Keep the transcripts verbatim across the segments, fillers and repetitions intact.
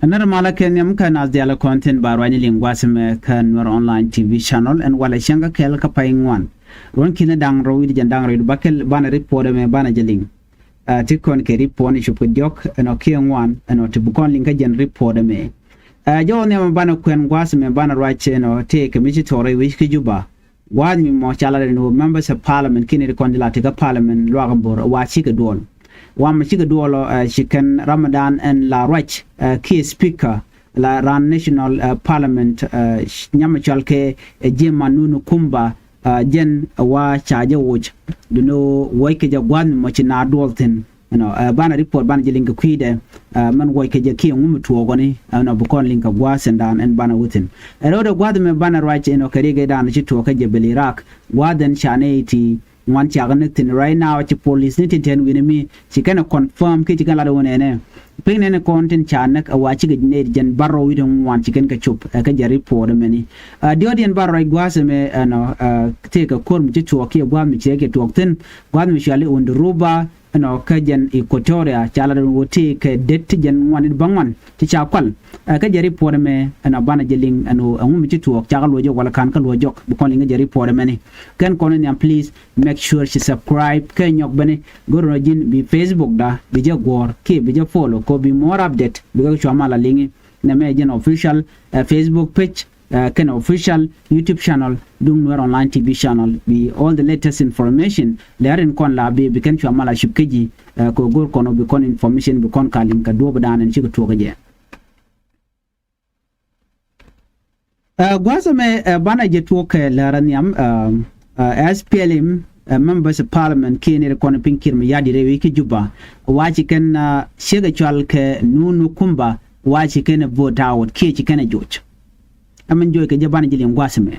Ɛ nɛr malä kɛ nhiam kä naath diaal kɔn tin ba ruacni liŋ gua̱a̱th ɛmɛ kä Nuer Online T V channel. Ɛn walɛ cäŋ kä kɛl kä pay ŋuan. Ruɔ̱n ki̱n da̱ŋ rɛw wi̱cdɛ jiɛn daŋ rɛw bakɛl banɛ report ɛmɛ banɛ jɛ liŋ. Ɛ, ti kɔn kɛ report ni cop kɛ diɔ̱k ɛnɔ kiɛ ŋuan ɛnɔ ti bi kɔn liŋ kä jɛn report ɛmɛ. Ɛ, jɔw nhiam banɛ kuɛn gua̱a̱th ɛmɛ banɛ ruac ɛnɔ tëëkɛ mi ci tuɔɔk rɛy wec kä Juba. Gua̱a̱th mi mɔ ca lat ɛn ɣöö members of parliament kiɛ nɛy ti kɔn ti la ti kä parliament luaak in bo̱r wa cikɛ duɔl. Wa mɔ cikɛ duɔl ɔ, ɛ, ci kɛn Ramadan ɛn la ruac, ɛ, kiɛ speaker la ran national, ɛ, parliament, ɛ, nyamɛ cɔal kɛ, ɛ, Jema Nunu Kumba, ɛ, jɛn, ɛ, wa ca jɛ woc. Duno woc kɛ jɛ gua̱a̱th mi mɔ ci na duɔl thi̱n. Ɛnɔ, ɛ, banɛ report banɛ jɛ liŋ kɛ kui̱dɛ, ɛ, mɛn wuɔc kɛ jɛ kiɛ ŋu mi tuɔɔkɔni, ɛnɔ, bi kɔn liŋ kɛ gua̱a̱th in dan ɛn banɛ wä thi̱n. Ɛ rɛwdɛ gua̱a̱th ɛmɛ banɛ ruac ɛnɔ kɛ riɛk ɛ dan ci tuɔɔk kä jɛ bɛl Iraq. Gua̱a̱th ɛn ca nɛy ti ŋuan cakɛ näk thi̱n right now ci police ni tin tɛn wi̱n mi ci kɛn ɛ confirm kiɛ ci kɛn lat ɛ wä nɛnɛ. Piny nɛn kɔn tin ca näk ɛ wa cikɛ nɛy ti jɛn bärɔw wi̱cdɛ ŋuan ci kɛn kɛ cop, ɛ, kä jɛ report ɛmɛni. Ɛ, diɔ̱ɔ̱diɛn banɛ ruac gua̱a̱th ɛmɛ, ɛnɔ, ɛ, tëëkɛ ko̱r mi ci tuɔɔk kiɛ gua̱a̱th mi ciɛ kɛ tuɔɔk thi̱n. Gua̱a̱th mi cɔali Unduruba, ɛnɔ, kä jɛn Equatoria ca lat ɛn ɣöö tëëkɛ det ti jɛn ŋuan in bä ŋuan ti ca kual. Ɛ, kä jɛ report ɛmɛ ɛnɔ banɛ jɛ liŋ ɛn ɣöö ɛŋu mi ci tuɔɔk cakɛ luɔc jɔk walɛ ka̱n kä luɔc jɔk bi kɔn liŋ kä jɛ report ɛmɛni. Kɛn kɔn in nhiam please make sure ci subscribe kɛ nyɔk beni go̱r nɔ ji̱n bi Facebook da bi jɛ guɔ̱ɔ̱r kiɛ bi jɛ follow kɛ ɣöö bi more update bi kɛ cua mal a liŋi. Nɛmɛ jɛn official, ɛ, Facebook page, ɛ, kɛn official YouTube channel duŋ Nuer Online T V channel bi all the latest information lɛr in kɔn la bi bi kɛn cua mal a cup kä ji̱, ɛ, kɛ go̱r kɔn bi kɔn information bi kɔn ka liŋ kɛ duɔ̱ɔ̱p dan in cikɛ tuɔɔk kä jɛ. Ɛ, gua̱a̱th ɛmɛ, ɛ, banɛ jɛ tuɔɔk kɛ lɛr a nhiam, ɛ, ɛ, S P L M, ɛ, members of parliament kiɛ nɛy ti kɔn piny Kiir Mayardit rɛy wec kä Juba wa ci kɛn, ɛ, ciek ɛ cɔal kɛ Nunu Kumba wa ci kɛn ɛ vote out kiɛ ci kɛn ɛ joc. Ɛmɛn joc kɛ jɛ banɛ jɛ liŋ gua̱a̱th ɛmɛ.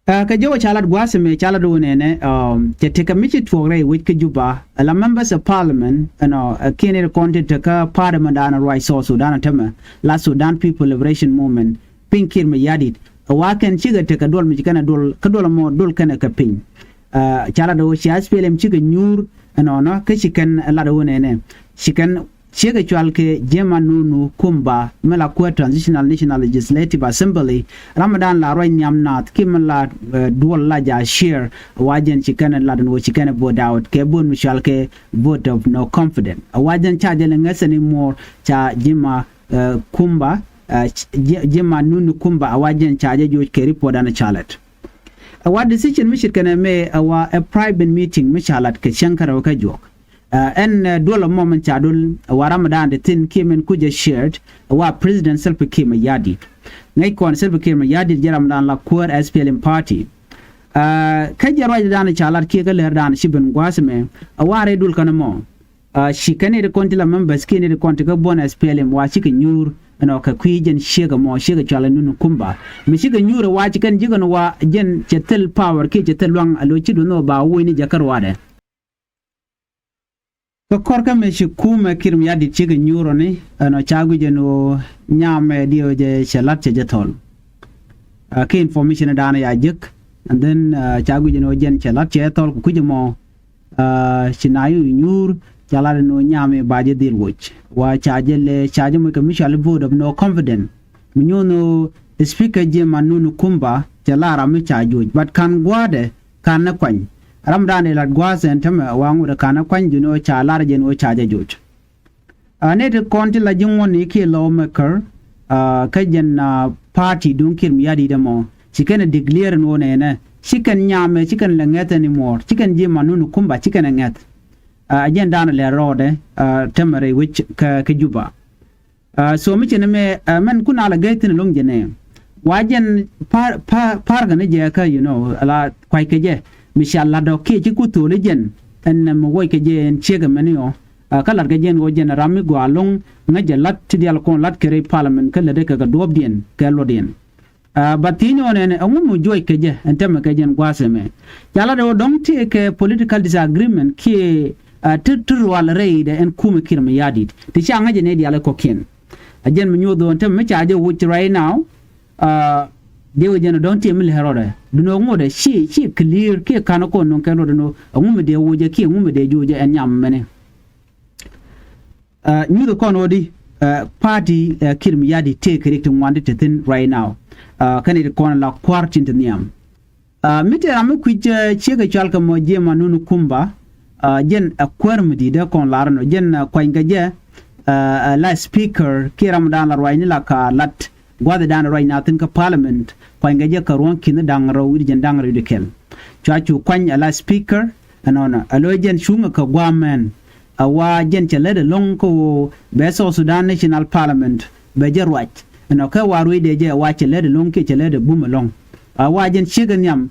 Ɛ, kɛ jɛ wä ca lat gua̱a̱th ɛmɛ ca lat wä nɛnɛ, um, cɛ tekɛ mi ci tuɔɔk rɛy wec kä Juba, ɛ la members of parliament, ɛnɔ, ɛ, kiɛ nɛy ti kɔn ti tekä parliament dan ruac South Sudan ɛ tämɛ, la Sudan People Liberation Movement, piny Kiir Mayardit, ɛ wa kɛn cikɛ tekɛ duɔl mi ci kɛn ɛ duɔl, kä duɔl ɛmɔ duɔl kɛn ɛ kɛ piny. Ɛ, ca lat wä ci S P L M cikɛ nyuur, ɛnɔnɔ, kä ci kɛn lat wä nɛnɛ. Ci kɛn ciek ɛ cɔal kɛ Jema Nunu Kumba mi la kuäär Transitional National Legislative Assembly, ram mi dan la ruac nhiam naath kiɛ mi la, ɛ, duɔl la ja share, wa jɛn ci kɛn lat ɛn ɣöö ci kɛn ɛ vote out kɛ vote mi cɔal kɛ vote of no confidence. Wa jɛn ca jɛ lɛ ŋäth anymore ca Jema, ɛ, Kumba, ɛ, Jema Nunu Kumba, wa jɛn ca jɛ joc kɛ report dan ca lat. Ɛ wa decision mi ce̱tkɛ nɛmɛ ɛ wa ɛ private meeting mi ca lat kɛ cäŋ kärɔ̱ kä juɔk. Ɛ, ɛn, ɛ, duɔl ɛmɔ min ca duɔl, ɛ, wa ram dan ti thi̱n kiɛ min kucä shared, ɛ, wa President Salva Kiir Mayardit. Ŋäc kɔn Salva Kiir Mayardit jɛ ram dan la kuäär S P L M party. Ɛ, kä jɛ ruacdan ca lat kiɛ kä lɛr dan ci ben gua̱a̱th ɛmɛ, ɛ, wa rɛy duɔl kɛn ɛmɔ. Ɛ, ci kɛn nɛy ti kɔn ti la members kiɛ nɛy ti kɔn ti kä buɔ̱n S P L M wa cikɛ nyuur, ɛnɔ, kɛ kui̱ jɛn ciek ɛmɔ, ciek ɛ cɔal ɛ Nunu Kumba. Mi cikɛ nyuur ɛ wa ci kɛn ji̱ kɛn wa jɛn cɛ thil power kiɛ cɛ thil luaŋ ɛ lo̱c ci duɔ̱n ɔ ba woc ni jɛ kä ruaadɛ. Kä kɔr kä mëë ci kumɛ Kiir Mayardit cikɛ nyuurɔni, ɛnɔ, ca guic ɛn ɣöö nyamɛ diɛw jɛ cɛ la̱t cɛ jɛ thɔl. Ɛ, kä information dan ya jek, and then, ɛ, ca guic ɛn ɣöö jɛn cɛ la̱t cɛ thɔl kɛ kui̱c ɛmɔ, ɛ, ci na yu nyuur, ca lat ɛn ɣöö nyamɛ ba jɛ dhil woc. Wa ca jɛ lɛ, ca jɛ moc kɛ mi cɔal i̱ vote of no confidence. Mi nyuɔ̱n ɣöö Speaker Jema Nunu Kumba cɛ la ram mi ca joc, but ka̱n gua̱a̱dɛ ka̱n ni kuany. Ram dan dee lat gua̱a̱th ɛn tämɛ wa ŋut ɛ ka̱n ni kuany, duŋni ɣöö ca lar jɛn ɣöö ca jɛ joc. Ɛ, nɛy ti kɔn ti la ji̱ ŋuɔ̱tni kiɛ lawmaker, ɛ, kä jɛn, ɛ, party duŋ Kiir Mayardit ɛmɔ, ci kɛn ɛ declare ɛn ɣöö nɛnɛ ci kɛn nyamɛ, ci kɛn lɛ ŋäth anymore, ci kɛn Jema Nunu Kumba ci kɛn ɛ ŋäth. Ɛ, jɛn dan lɛ rɔɔdɛ, ɛ, tämɛ rɛy wec kä, kä Juba. Ɛ, so mi ci nɛmɛ, ɛ, mɛn kun a la gɛy thi̱n ɛlɔ̱ŋ jɛn ɛ. Wa jɛn pa̱r, pa̱r, pa̱r kɛ ni jɛ kä, you know, la kua̱c kɛ jɛ. Mi ca lat ɔ kiɛ ci ku thol i̱ jɛn. Ɛn, ɛ, mi wuɔc kɛ jɛ ɛn ciek ɛmɛni ɔ. Ɛ, kä lat kɛ jɛn ɣöö jɛn ram mi gɔaa ɛlɔ̱ŋ ŋäc jɛ la̱t ti diaal kɔn la̱t kɛ rɛy parliament kä lätdɛ kɛ kɛ duɔ̱ɔ̱pdiɛn kɛ luɔtdiɛn. Ɛ, ba thiec ni ɣöö nɛnɛ ɛŋu mi juɔc kɛ jɛ ɛn tämɛ kɛ jɛn gua̱a̱th ɛmɛ. Ca lat ɣöö dɔ̱ŋ tëëkɛ political disagreement kiɛ, ɛ, ti, ti rual rɛydɛ ɛn kumɛ Kiir Mayardit. Ti ca ŋäc jɛ nɛy diaal ɛ kɔ̱kiɛn. Ɛ jɛn mi nyuɔth ɣöö ɛn tämɛ mi ca jɛ woc right now, ɛ, dee wä jɛn ɣöö dɔ̱ŋ tëë mi lɛ rɔɔdɛ. Duŋni ɣöö ŋotdɛ ci, ci clear kiɛ ka̱n kɔn nöŋ kɛ luɔtdɛ ni ɣöö ɛŋu mi dee woc jɛ kiɛ ɛŋu mi dee joc jɛ ɛn nyam mɛni. Nyuth kɔn ɣöö di party Kiir Mayardit tëë kɛ riɛk ti ŋuan ti te thi̱n right now. Kɛn i̱ ti kɔn la kua̱r tin te nhiam. Mi tëë ram mi kui̱c ciek kɛ cɔal kɛ mɔ Jim Anunu Kumba, jɛn ɛ kuäär mi di̱i̱t dee kɔn lar ɛnɔ, jɛn kuany kɛ jɛ la speaker kiɛ ram dan la ruacni la ka lat gua̱thidan ruac na thi̱n kä parliament, kuany kɛ jɛ kɛ ruɔ̱n ki̱n da̱ŋ rɛw wi̱cdɛ jiɛn da̱ŋ rɛw wi̱cdɛ kɛl. Cua cu kuany a la speaker ɛnɔnɔ, a lo̱c jɛn cuŋä kɛ gua̱a̱mɛn. A wa jɛn cɛ lät ɛlɔ̱ŋ kä ɣöö bɛ South Sudan National Parliament bɛ jɛ ruac. Ɛnɔ kɛ wa ruecdɛ jɛ a wa cɛ lät ɛlɔ̱ŋ kiɛ cɛ lät ɛ bum ɛlɔ̱ŋ. A wa jɛn ciek ɛ nhiam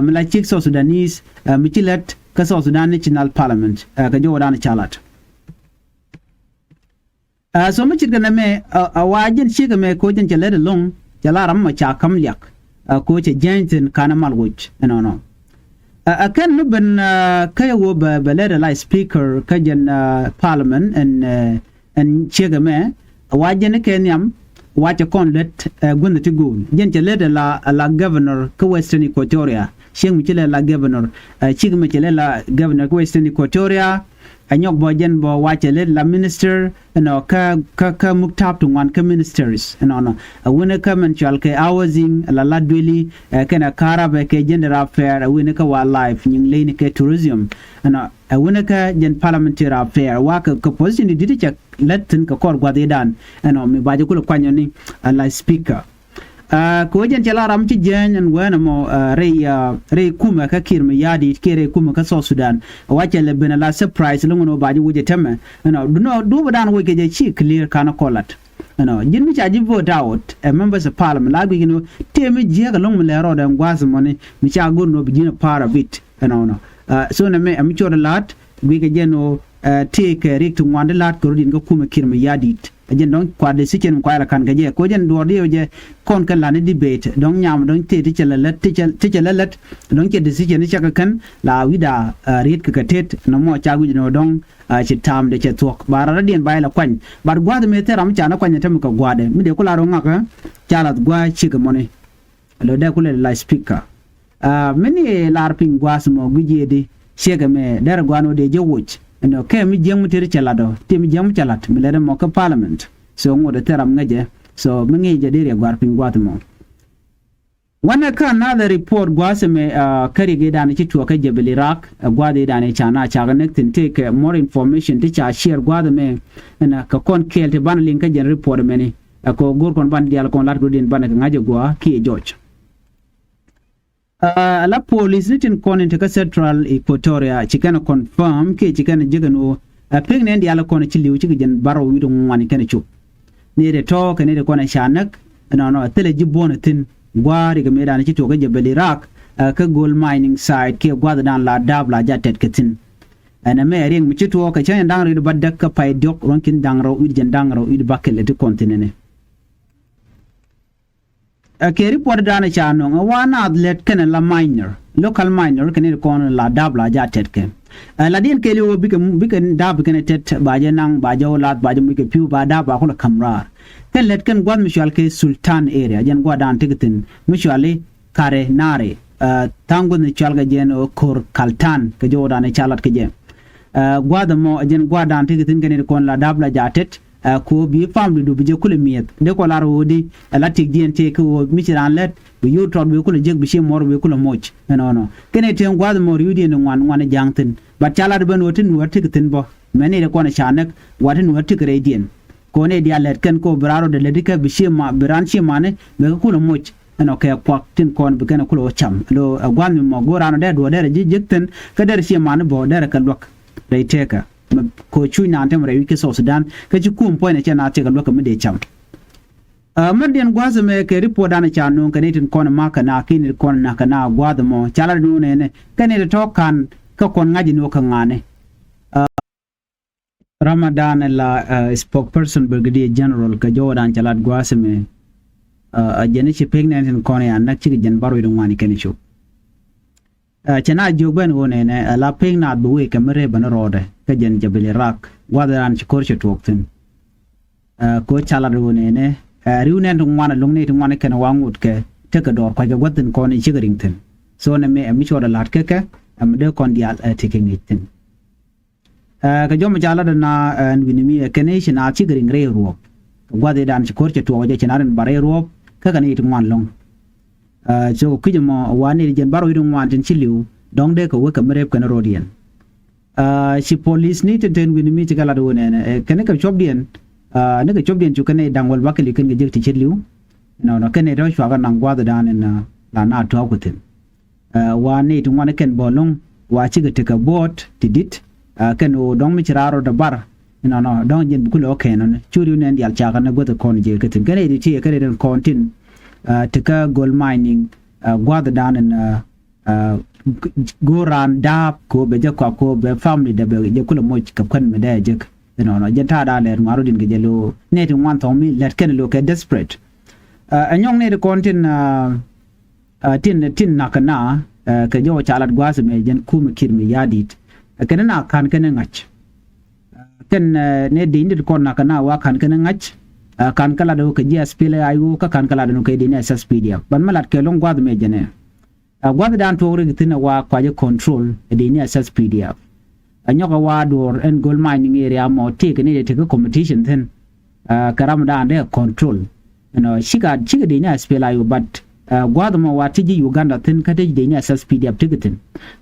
mi la ciek South Sudanese mi ci lät kä South Sudan National Parliament kɛ jɔwdan ca lat. So mi ce̱tkɛ nɛmɛ a wa jɛn ciek ɛmɛ ko̱ jɛn cɛ lät ɛlɔ̱ŋ, cɛ la ram mɔ ca ka̱m liak ko̱ cɛ jiɛny thi̱n ka̱n ɛ mal woc ɛnɔnɔ. Ɛ kɛn mi ben kä yɛ ɣöö bɛ lät ɛ la speaker kä jɛn parliament ɛn ciek ɛmɛ, a wa jɛn kɛ nhiam, wa cɛ kɔn lät guänh ti go̱o̱l. Jɛn cɛ lät ɛ la governor kä Western Equatoria, ciek mi ci lät la governor, ciek mi cɛ lät la governor kä Western Equatoria. Ɛ nyɔk bɔ jɛn bɔ wa cɛ lät la minister ɛnɔ kä kä kä muktab ti ŋuan kä ministers ɛnɔnɔ. Ɛ wunɛ kä mɛn cɔal kɛ housing, la la dueli, kɛnɛ karabɛ kɛ gender affair, ɛ wunɛ kä wildlife, nyiŋ leyni kɛ tourism. Ɛnɔ ɛ wunɛ kä jɛn parliamentary affair wa kɛ kɛ position di di̱t cɛ lät thi̱n kɛ kɔr gua̱thidan. Ɛnɔ mi ba jɛ kulɛ kuanyɔni a la speaker. Kɛ ɣöö jɛn cɛ la ram ci jiɛɛny ɛn wɛɛn ɛmɔ rɛy rɛy kumɛ kä Kiir Mayardit kiɛ rɛy kumɛ kä South Sudan. Wa cɛ lɛ ben a la surprise lo̱ŋ ɛn ɣöö ba ji̱ wec ɛ tɛmɛ. Ɛnɔ dunɔ duɔ̱pɛ dan wec kɛ jɛ ci clear ka̱n ɛ kɔlat. Ɛnɔ ji̱n mi ca ji̱ vote out ɛ members of parliament la guic ɛn ɣöö tëë mi jiääk ɛlɔ̱ŋ mi lɛ rɔɔdɛ ɛn gua̱a̱th ɛmɔni mi ca go̱r ɛn ɣöö bi ji̱n a part of it. Ɛnɔnɔ so nɛmɛ ɛ mi cuɔt ɛ la̱t guic kɛ jɛ ɛn ɣöö tëë kɛ riɛk ti ŋuan ti la̱t kɛ rɔ̱diɛn kä kumɛ Kiir Mayardit. Ɛ jɛn dɔ̱ŋ kua decision mi kua yɛ la ka̱n kɛ jɛ ko̱ jɛn duɔ̱ɔ̱r diɛw jɛ kɔn kɛ la̱t ni debate dɔ̱ŋ nyam dɔ̱ŋ tëë ti cɛ lɛ lät ti cɛ lɛ lät dɔ̱ŋ cɛ decision ti cɛ kɛ kɛn la wi̱da riet kɛ kɛ tet nɔmɔ ca wi̱c nɔ dɔ̱ŋ. Ci ta̱a̱m dee cɛ thuɔ̱k ba rɔ̱diɛn ba yɛ la kuany. Bat gua̱a̱th mëë thil ram ca ni kuany ɛ tämɛ kɛ gua̱a̱dɛ mi dee ku la rɔ ŋakä ca lath gua̱a̱ ciek ɛmɔni. Lo dee kulɛ la speaker. Mini lar piny gua̱a̱th mɔ gui̱c yedi ciek ɛmɛ derɛ gua̱a̱n wä dee jɛ woc. Ɛnɔ kɛ mi jiäŋ mi tëë ti cɛ lat ɔ ti mi jiäŋ mi cɛ lat mi lɛt ɛmɔ kä parliament. So ŋot ɛ thil ram ŋäcɛ. So mi ŋi̱i̱c jɛ dee riɛ gua̱a̱r piny gua̱a̱th mɔ. Wanɛ kä another report gua̱a̱th ɛmɛ kä riɛk i̱dan ci tuɔɔk kä Jebel Iraq ɛ gua̱a̱th i̱dan i̱ ca na cakɛ näk thi̱n tëëkɛ more information ti ca share gua̱a̱th ɛmɛ. Ɛnɛ kɛ kɔn kɛɛl ti banɛ liŋ kä jɛn report ɛmɛni. Ɛ kɛ ɣöö go̱r kɔn banɛ diaal kɔn lat kɛ rɔ̱diɛn banɛ kɛ ŋa̱c ɛ gua̱a̱ kiɛ jɔc. Ala police ni tin kɔn in te kä Central Equatoria ci kɛn confirm kiɛ ci kɛn jek ɛn ɣöö ɛ pek nɛn diaal kɔn ci li̱w cikɛ jɛn bar wi̱i̱ ti ŋuan kɛn cop. Ni ti tɔ̱ kɛ ni ti kɔn ɛ ca näk ɛnɔnɔ ɛ thilɛ ji̱ buɔ̱n ɛ thi̱n gua̱a̱r ikɛ mëëdan ci tuɔk kä Jebel Iraq kä gold mining site kiɛ gua̱thdan la dap la ja tɛt kɛ thi̱n. Ɛn ɛmɛ ɛ riɛŋ mi ci tuɔɔk kɛ cäŋ in da̱ŋ rɛw i̱ ba däk kä pay diɔ̱k ruɔ̱n ki̱n da̱ŋ rɛw i̱ jɛn da̱ŋ rɛw i̱ ba kɛl ɛ ti kɔn thi̱n ɛnɛ. Ɛ kɛ report danɛ ca nɔŋ ɛ wa naath lät kɛnɛ la miner, local miner kɛnɛ ti kɔn la dap la ja tɛt kɛ. Ɛ la diɛn kɛɛliw bikɛ bikɛ dap kɛnɛ tɛt ba jɛ naŋ ba jɛ wä lath ba jɛ muc kɛ pi̱w ba dap ba kulɛ ka̱m raar. Kɛn lät kɛn gua̱th mi cual kɛ Sultan area jɛn gua̱dan ti kɛ thi̱n mi cuali Kare Nare. Tha̱a̱ŋ gua̱th mi cual kɛ jɛn ɣöö Kor Kaltan kɛ jɔwdan ca lat kɛ jɛ. Gua̱a̱th ɛmɔ ɛ jɛn gua̱dan ti kɛ thi̱n kɛnɛ ti kɔn la dap la ja tɛt. Ɛ kɛ ɣöö bi family du bi jɛ kulɛ mi̱eth dee kɔ lar ɣöö di ɛ la ti̱kdiɛn tëë kä ɣöö mi ci raan lät bi yio̱w tɔt bi kulɛ jek bi ci muɔr bi kulɛ moc. Ɛnɔnɔ kɛnɛ tëë gua̱a̱th ɛmɔ ri̱wdiɛn ti ŋuan ŋuan ja̱a̱ŋ thi̱n. Bat ca lat ben ɣöö ti nuäär ti kɛ thi̱n bä mɛni ti kɔn ca näk wa ti nuäär ti kɛ rɛydiɛn. Kɔn ɛ diaal lät kɛn kɛ ɣöö bi raan rɔ dee lät ikä bi ci ma bi raan ci mani bɛ kɛ kulɛ moc. Ɛnɔ kɛ kuak tin kɔn bi kɛn kulɛ wä cam lo ɛ gua̱a̱th mi mɔ go̱o̱r raan rɔ dee duɔ̱ɔ̱r dee rɛ ji̱ jek thi̱n kä dee rɛ ci mani bä dee rɛ kɛ luäk rɛy tëëkä. Mɛ kɛ cuc naan tɛmɛ rɛy wi̱c kä South Sudan kä ci kum puɔ̱nydɛ cɛ naath cɛ kɛ luäk kɛ mi dee cam. Mɛn diɛn gua̱a̱th ɛmɛ kɛ report dan ca no̱o̱ŋ kɛ ni tin kɔn ma̱k kɛ na ki̱n ni kɔn na̱k kɛ na gua̱a̱th ɛmɔ ca lat ni wä nɛnɛ kɛ ni ti tɔ̱ ka̱n kä kɔn ŋa̱c ni wä kɛ ŋa̱ni. Ramadan la spokesperson Brigadier General kɛ jɔwdan ca lat gua̱a̱th ɛmɛ. A jɛn i̱ ci pek nɛn tin kɔn ya näk cikɛ jɛn bar wi̱i̱ di ŋuani kɛn i̱ cop. Cɛ na jiök ben ɣöö nɛnɛ ɛ la pek naath bi wëë kɛ mi rep bä ni rɔɔdɛ kä jɛn Jebel Iraq gua̱th ran ci ko̱r cɛ tuɔɔk thi̱n. Ko̱ ca lat ɣöö nɛnɛ ri̱w nɛn ti ŋuan ɛ lo̱ŋ ni ti ŋuan kɛn wa ŋot kɛ tekɛ dɔɔr kuackɛ gua̱th thi̱n kɔn i̱ cikɛ ri̱ŋ thi̱n. So nɛ mi ɛ mi cuɔt ɛ la̱t kä kɛ ɛ mi dee kɔn diaal ɛ tekɛ ŋi̱i̱c thi̱n. Ɛ, kɛ jɔm ca lat ɛn na ɛn wi̱ni mi ɛ kɛn i̱ ci na cikɛ riŋ rɛy ruɔ̱p. Kɛ gua̱th i̱ dan ci ko̱r cɛ tuɔɔk jɛ ci na rin ba rɛy ruɔ̱p kä kɛn i̱ ti ŋuan lo̱ŋ. Ɛ, so kɛ kui̱c ɛmɔ wa ni jɛn bar wi̱ni ŋuan tin ci li̱w dɔ̱ŋ dee kɛ wek kɛ mi rep kɛn ro̱diɛn. Ɛ, ci polisni tin ten wi̱ni mi cikɛ lat wä nɛnɛ ɛ kɛn i̱ kɛ cuɔpdiɛn. Ɛ, ni kɛ cuɔpdiɛn cu kɛn i̱ da̱ŋ wäl bakɛ li̱w kɛn kɛ jek ti ci li̱w. Nɔnɔ kɛn i̱ tɔ̱ cuakɛ naŋ gua̱th i̱ dan in la na tuɔɔk kɛ thi̱n. Ɛ, wa nɛy ti ŋuan kɛn bä lo̱ŋ wa cikɛ tekɛ buɔ̱ɔ̱t ti di̱t. Ɛ, kɛn ɣöö dɔ̱ŋ mi ci raar rɔ däbar. Inɔnɔ dɔ̱ŋ ji̱n bi kulɛ ɣä kɛn nɔni curi nɛn diaal cakɛ ni guäth kɔn jɛ kä thi̱n kɛn ɛ ti ti kɛn ɛ den kɔn tin. Ɛ, tekä gold mining. Ɛ, gua̱th dan in ɛ, ɛ, go̱o̱r raan da̱a̱p kɛ ɣöö bɛ jɛ kɔak kɛ ɣöö bɛ family dɛ bɛ jɛ kulɛ moc kɛ kuän mi dee jek. Inɔnɔ jɛn ta̱a̱ da̱a̱ lɛɛt ŋuan rɔ din kɛ jɛ lo̱o̱ nɛy ti ŋuan thɔŋ mi lät kɛn lo̱o̱ kɛ desperate. Ɛ, ɛ nyɔŋ nɛy ti kɔn tin ɛ, Ɛ, tin tin nakä na ɛ, kɛ jɔw ca lat gua̱a̱th mɛ jɛn kumɛ kir mi ya̱di̱t. Ɛ, kɛn na ka̱n kɛn ŋa̱c. Ɛ, kɛn ɛ, nɛ di̱n dit kɔn nakä na wa ka̱n kɛn ŋa̱c. Ɛ, ka̱n kä lat kɛ ji̱ S P L A I O kä ka̱n kä lat kɛ di̱n S S P D F ban mɛ lat kɛ lo̱ŋ gua̱a̱th mɛ jɛn ɛ. Ɛ, gua̱a̱th dan tuɔɔk rik thi̱n ɛ wa kuacä control ɛ di̱n S S P D F. Ɛ nyɔk ɛ wa duɔr ɛn gold mining area mɔ tëëk ni dee tekɛ competition thi̱n. Ɛ, kɛ ram dan dee control. Ɛnɔ cikɛ cikɛ dee ni S P L A I O but ɛ, gua̱a̱th mɔ wa ti ji̱ Uganda thi̱n kä ti ji̱ dee ni S S P D F ti kɛ thi̱n.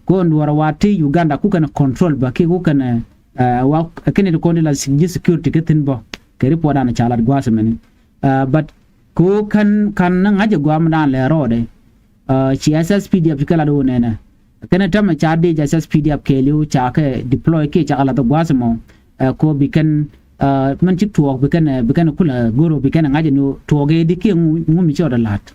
Kɔn duɔr wa ti Uganda ku kɛn control bä ki ku kɛn ɛ, wa kɛn ti kɔn ti la ji̱ security kɛ thi̱n bä. Kɛ report dan ca lat gua̱a̱th mɛni. Ɛ, but ko kɛn kan ni ŋa̱c ɛ gua̱a̱m dan lɛ rɔɔdɛ. Ɛ, ci S S P D F ci kɛ lat wä nɛnɛ. Kɛn tämɛ ca dee S S P D F kɛɛliw ca kɛ deploy kiɛ ca kɛ lath gua̱a̱th mɔ. Ɛ, ko bi kɛn ɛ, mɛn ci tuɔɔk bi kɛn ɛ, bi kɛn kulɛ go̱r ɔ bi kɛn ɛ ŋa̱c ɛn tuɔɔk ɛ di kiɛ ŋu mi ci ɔdɛ la̱t.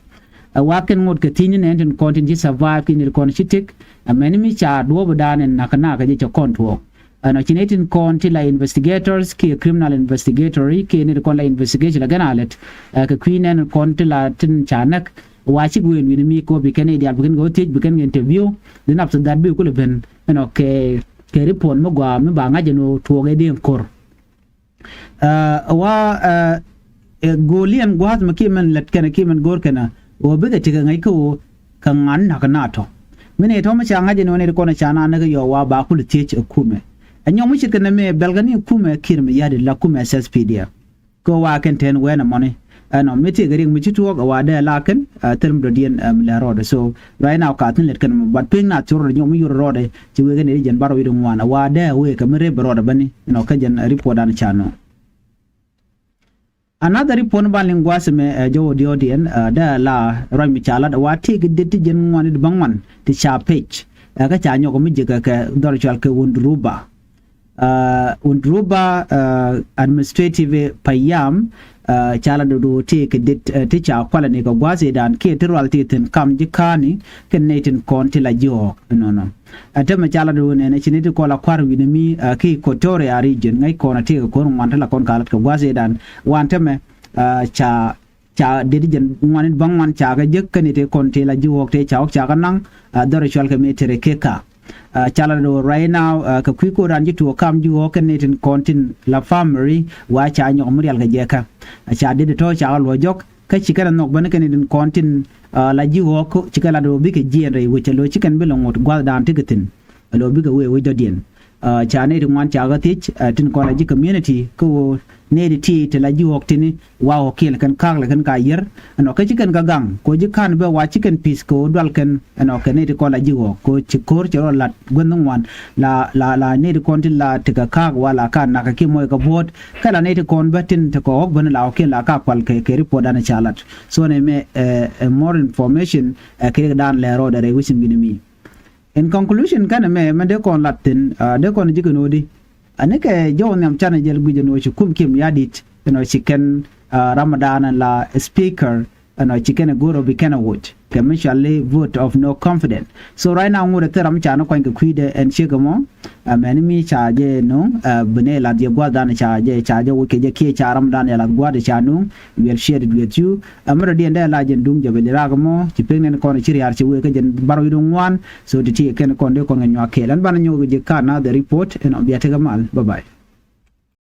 Ɛ, wa kɛn ŋot kɛ thi̱n ni nɛn tin kɔn tin ci survive kiɛ ni kɔn ci tëk. Ɛ, mɛn mi ca duɔɔp dan ɛn nakä nakä jɛ cɛ kɔn tuɔɔk. Ɛnɔ ci ni tin kɔn ti la investigators kiɛ criminal investigatory kiɛ ni kɔn la investigation la gɛn a lɛt. Ɛ, kɛ kui̱ nɛn kɔn ti la tin ca näk. Wa cik wen wi̱ni mi kɔ bi kɛn idial bi kɛn kɛ wä thiec bi kɛn kɛ interview. Then after that bi kulɛ ben ɛnɔ kɛ kɛ report mi gɔaa mi ba ŋa̱c ɛn tuɔɔk ɛ di ɛn ko̱r. Ɛ, wa ɛ, ɛ, go̱o̱liɛn gua̱a̱th mi kiɛ mɛn lät kɛnɛ kiɛ mɛn go̱o̱r kɛnɛ ɣöö bikɛ tekɛ ŋäc kä ɣöö kɛ ŋa̱n na̱k na̱a̱tɔ. Min ɛ tɔ̱ mi ca ŋa̱c ɛn ɣöö nɛy ti kɔn ca naan ni kä yɔɔ wa ba kulɛ thiec ɛ kumɛ. Ɛ nyɔk mi ce̱tkɛ nɛmɛ bɛlkɛ ni kumɛ kiɛt mi ya̱t la kumɛ S S P D F. Kɛ wa kɛn tɛn wɛn ɛmɔni ɛnɔ mi tëëkɛ riɛk mi ci tuɔɔk ɛ wa dee la kɛn ɛ thil mi dɔ̱diɛn ɛ mi lɛ rɔɔdɛ. So right now ka thi̱n lɛt kɛn mɔ but pi̱ŋ na thiɔr rɔɔdɛ nyɔk mi yor rɔɔdɛ ci wek kɛn ɛ jɛn bar wi̱i̱dɛ ŋuan ɛ wa dee wek kɛ mi rep rɔɔdɛ bäni ɛnɔ kä jɛn report dan ca nɔ. Another report ni ban liŋ gua̱a̱th ɛmɛ ɛ jɔwä diɔ̱ɔ̱diɛn ɛ dee la ruac mi ca lat ɛ wa tëëkɛ det ti jɛn ŋuan it bä ŋuan ti ca pec ɛ kä ca nyɔk mi jekɛ kɛ dhɔr cual kɛ Wundruba. Ɛ, Wundruba ɛ, administrative payam ɛ, ca la dodo ti kɛ det ɛ, ti ca kualɛ ni kɛ gua̱a̱th idan kiɛ ti rual ti thi̱n kam ji̱ ka̱a̱ni kɛn nɛy tin kɔn ti la ji̱ ɣɔ̱ɔ̱k inɔnɔ. Ɛ, tämɛ ca la dodo nɛnɛ ci ni ti kɔn la kua̱r wi̱ni mi ɛ, ki Equatoria region ŋäc kɔn ɛ ti kɛ ko̱r ŋuan ti la kɔn ka lat kɛ gua̱a̱th idan wan tämɛ ɛ, ca ca det jɛn ŋuanit bä ŋuan ca kɛ jek kɛn ite kɔn ti la ji̱ ɣɔ̱ɔ̱k te ca ɣɔ̱k ca kɛ naŋ. Ɛ, dhɔr cual kɛ mi tere kek ka ɛ, ca la do right now ɛ, kɛ kui̱ ko̱ran ji̱ tuɔɔk kam ji̱ ɣɔ̱ɔ̱k kɛn itin kɔn tin la family wa ca nyɔk mi rial kɛ jɛ kä. Ɛ, ca det tɔ̱ ca kɛ luɔ jɔk kä ci kɛn ɛ nhɔk bäni kɛn itin kɔn tin ɛ, la ji̱ ɣɔ̱ɔ̱k ci kɛ la do bikɛ jiɛn rɛy wecɛ lo ci kɛn bi lɛ ŋot gua̱thdan ti kɛ thi̱n. Alo bikɛ wee wec dɔ̱diɛn. Ɛ, ca nɛy ti ŋuan ca ɣä thiec ɛ, tin kɔn la ji̱ community kä ɣöö nɛy ti ti ti la ji̱ ɣɔ̱k tini wa ɣɔ̱k kiɛl kɛn ka̱a̱k lɛ kɛn ka yier. Ɛnɔ kä ci kɛn kä gaŋ kɛ ɣöö ji̱ ka̱n bɛ wa ci kɛn pi̱th kɛ ɣöö dual kɛn ɛnɔ kɛ nɛy ti kɔn la ji̱ ɣɔ̱k kɛ ɣöö ci ko̱r cɛ rɔ lat guänh ŋuan. La la la nɛy ti kɔn ti la ti kɛ ka̱a̱k wa la ka nak kɛ kiɛ mɔc kɛ buɔ̱ɔ̱t. Kä la nɛy ti kɔn bä tin ti kɛ ɣɔ̱k bäni la ɣɔ̱k kiɛn la ka kual kɛ kɛ report dan ca lat. So nɛ mɛ ɛ ɛ more information ɛ kɛ dan lɛ rɔɔdɛ rɛy wecin wi̱ni mi. In conclusion kɛn ɛmɛ mɛ dee kɔn lat thi̱n ɛ dee kɔn ji̱ kɛn ɣöödi. Ɛ nikɛ jɔw nhiam canɛ jɛl gui̱c ɛn ɣöö ci kum kiɛm ya̱di̱t ɛn ɣöö ci kɛn ɛ Ramadan ɛn la speaker ɛn ɣöö ci kɛn ɛ go̱r ɔ bi kɛn ɛ woc kɛ mi cɔali vote of no confidence. So right now ŋot ɛ thil ram ca ni kuany kɛ kui̱dɛ ɛn ciek ɛmɔ. Ɛ mɛni mi ca jɛ no̱o̱ŋ ɛ bi nɛ lath jɛ gua̱thdan ca jɛ ca jɛ woc kɛ jɛ kiɛ ca Ramadan jɛ lath gua̱thdan ca no̱o̱ŋ. Wiɛl share it with you. Ɛ mi rɔ diɛn dee la jɛn duŋ jɛ bɛ li raak mɔ ci pek nɛn kɔn ci riaar ci wee kä jɛn bar wi̱i̱du ŋuan. So ti ti kɛn kɔn dee kɔn kɛ nyuak kɛɛl ɛn banɛ nyɔk jɛ ka na the report ɛn ɔ bia tekɛ mal. Bye bye.